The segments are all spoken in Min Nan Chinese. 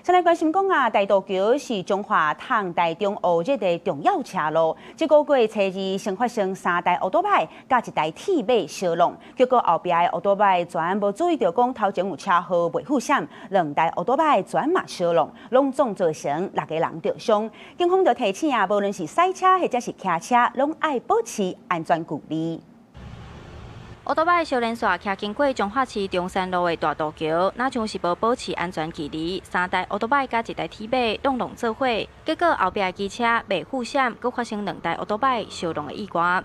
先來關心講啊，大渡橋是彰化通台中烏日的重要車路。這個月初二先發生三台歐多擺佮一台鐵馬相挵，結果後壁的歐多擺全無注意著講頭前有車禍袂負險，兩台歐多擺全嘛相挵，攏總造成六個人著傷。警方就提醒啊，無論是賽車或者是騎車，攏愛保持安全距離。歐多擺相連紲騎經過彰化市中山路的大渡橋，若像是無保持安全距離，三台歐多擺佮一台鐵馬攏挵做伙，結果後壁的機車袂負險，閣發生兩台歐多擺相挵的意外。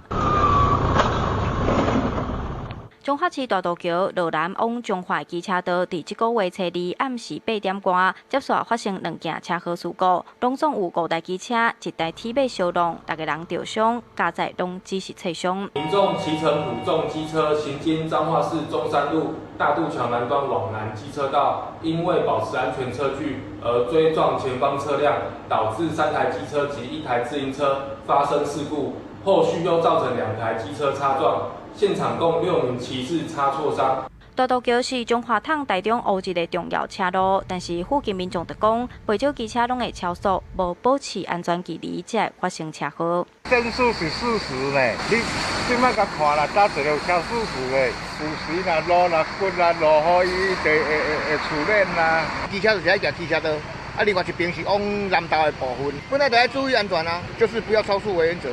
彰化市大渡橋羅南往彰化機車道，佇這個月初二暗時8點外，接紲發生兩件車禍事故，攏總有五台機車、一台鐵馬相挵，六個人著傷，加載攏只是擦傷。民眾騎乘補重機車行經彰化市中山路大渡橋南端往南機車道，因未保持安全車距而追撞前方車輛，導致三台機車及一台自行車發生事故，後續又造成兩台機車擦撞。現場共六名騎士擦挫傷。大渡橋是彰化通台中烏日的重要車路，但是附近民眾就講，袂少機車攏會超速，無保持安全距離，才會發生車禍。限速是40呢，你這擺共看啦，搭一個超四十的，有時若路若骨啦，落雨伊就會出現啦。機車就是愛行機車道，啊，另外一邊是往南投的部分，本來就愛注意安全啊，就是不要超速為原則。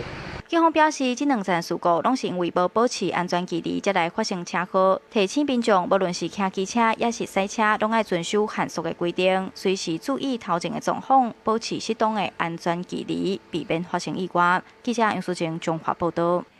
警方表示，這兩件事故攏是因為無保持安全距離，才來發生車禍。提醒民眾，無論是騎機車抑是賽車，攏愛遵守限速的規定，隨時注意頭前的狀況，保持適當的安全距離，避免發生意外。記者楊淑靜彰化報導。